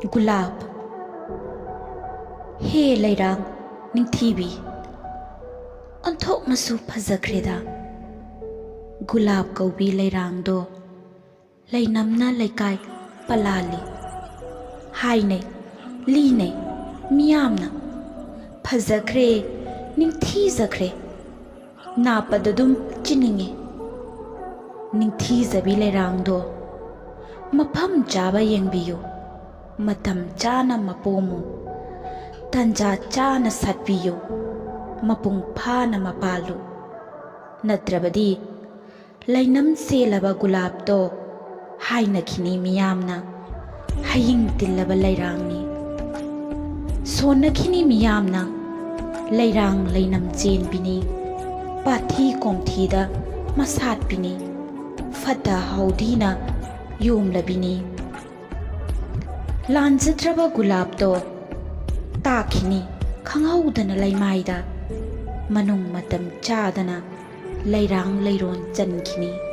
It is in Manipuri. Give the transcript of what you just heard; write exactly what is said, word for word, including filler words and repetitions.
ꯒꯨꯂꯥꯞ꯫ ꯍꯦ ꯂꯩꯔꯥꯡ ꯅꯤꯡꯊꯤꯕꯤ, ꯑꯣꯟꯊꯣꯛꯅꯁꯨ ꯐꯖꯈ꯭ꯔꯦꯗ꯫ ꯒꯨꯂꯥꯞ ꯀꯧꯕꯤ ꯂꯩꯔꯥꯡꯗꯣ ꯂꯩꯅꯝꯅ ꯂꯩꯀꯥꯏ ꯄꯂꯥꯜꯂꯤ꯫ ꯍꯥꯏꯅꯩ, ꯂꯤꯅꯩ ꯃꯤꯌꯥꯝꯅ, "ꯐꯖꯈ꯭ꯔꯦ, ꯅꯤꯡꯊꯤꯖꯈ꯭ꯔꯦ, ꯅꯥꯞꯄꯗ ꯑꯗꯨꯝ ꯆꯤꯅꯤꯡꯉꯤ"꯫ ꯅꯤꯡꯊꯤꯖꯕꯤ ꯂꯩꯔꯥꯡꯗꯣ ꯃꯐꯝ ꯆꯥꯕ ꯌꯦꯡꯕꯤꯌꯨ, ꯃꯇꯝ ꯆꯥꯅ ꯃꯄꯣꯝꯃꯨ, ꯇꯟꯖꯥ ꯆꯥꯅ ꯁꯥꯠꯄꯤꯌꯨ, ꯃꯄꯨꯡ ꯐꯥꯅ ꯃꯄꯥꯜꯂꯨ꯫ ꯅꯠꯇ꯭ꯔꯕꯗꯤ ꯂꯩꯅꯝ ꯆꯦꯜꯂꯕ ꯒꯨꯂꯥꯞꯇꯣ ꯍꯥꯏꯅꯈꯤꯅꯤ ꯃꯤꯌꯥꯝꯅ, ꯍꯌꯤꯡ ꯇꯤꯜꯂꯕ ꯂꯩꯔꯥꯡꯅꯤ꯫ ꯁꯣꯟꯅꯈꯤꯅꯤ ꯃꯤꯌꯥꯝꯅ, ꯂꯩꯔꯥꯡ ꯂꯩꯅꯝ ꯆꯦꯟꯕꯤꯅꯤ, ꯄꯥꯊꯤ ꯀꯣꯝꯊꯤꯗ ꯃꯁꯥꯠꯄꯤꯅꯤ, ꯐꯠꯇ ꯍꯥꯎꯗꯤꯅ ꯌꯣꯝꯂꯕꯤꯅꯤ꯫ ꯂꯥꯟꯖꯗ꯭ꯔꯕ ꯒꯨꯂꯥꯞꯇꯣ ꯇꯥꯈꯤꯅꯤ ꯈꯪꯍꯧꯗꯅ ꯂꯩꯃꯥꯏꯗ, ꯃꯅꯨꯡ ꯃꯇꯝ ꯆꯥꯗꯅ ꯂꯩꯔꯥꯡ ꯂꯩꯔꯣꯟ ꯆꯟꯈꯤꯅꯤ꯫